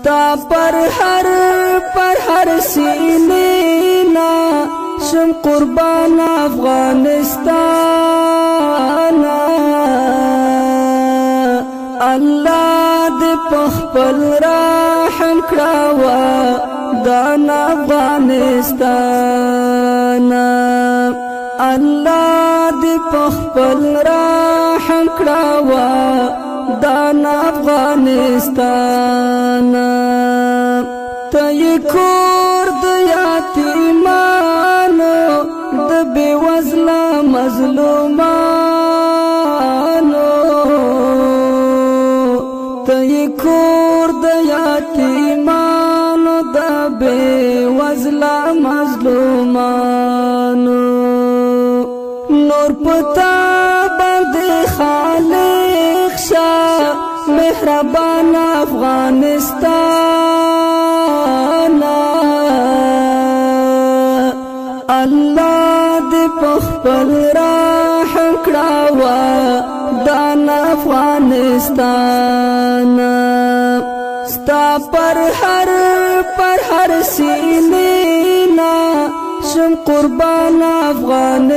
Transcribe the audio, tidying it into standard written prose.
ستا پر هر پر هر سینې نا شم قربان افغانستان. الله دې په خپل رحم کړه دان افغانستان. الله دې په خپل رحم کړه دان افغانستان. ته کور د یتیمانو، د بیوزله مظلومانو، ته کور د یتیمانو، د بیوزله مظلومانو. نور پتا باندې خالق شه مهربان افغانستان. الله دې په خپل رحم کړه دان افغانستان. ستا پر هر پر هر سینې نا شم قربان افغانستان.